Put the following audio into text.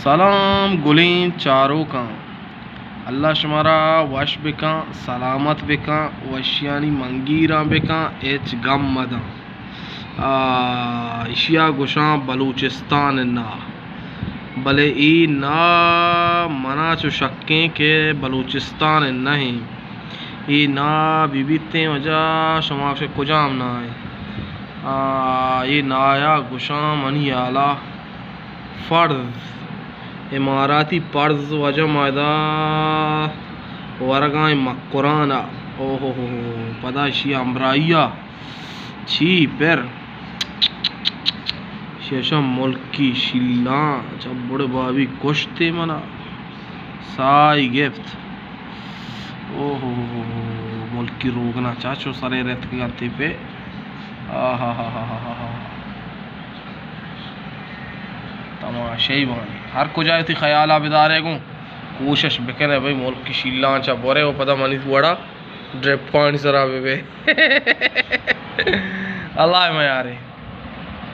سلام گلیں چاروکاں، اللہ شمارا وش بکن، سلامت بکن، وشیانی منگیراں بکن، ہچ گم مدن۔ آ، ایشیا گوشاں بلوچستان نا، بلے اے نا منا چو شکیں کہ بلوچستان نہ ایں۔ اے نا بہ بیتیں وجہ شما گوشے کجام نا ایں؟ آ، اے نایا گوشاں منی ہیالا فرض، اماراتی فرض، واجہ ما ادا ورگائیں مکران ء۔ اوہو ہو ہو، پدا اشی ہمراہی ء چی پر شیشاں ملکی شیلاں چہ بڑ بابی کشتے منا سائی گپت۔ اوہو ہو ہو ہو، ملکی روگنا چاچو سرے رتکگاں تے پہ۔ آہا ہا ہا ہا ہا ہا۔ تماشائی بانی۔ ہر کجا وتی خیالا بدارے گوں۔ کوشش بکنے بھئی، ملکی شیلان چا برے و پدا منی وڑا ڈرپانی سرا بہ بے۔ اللہ میارے۔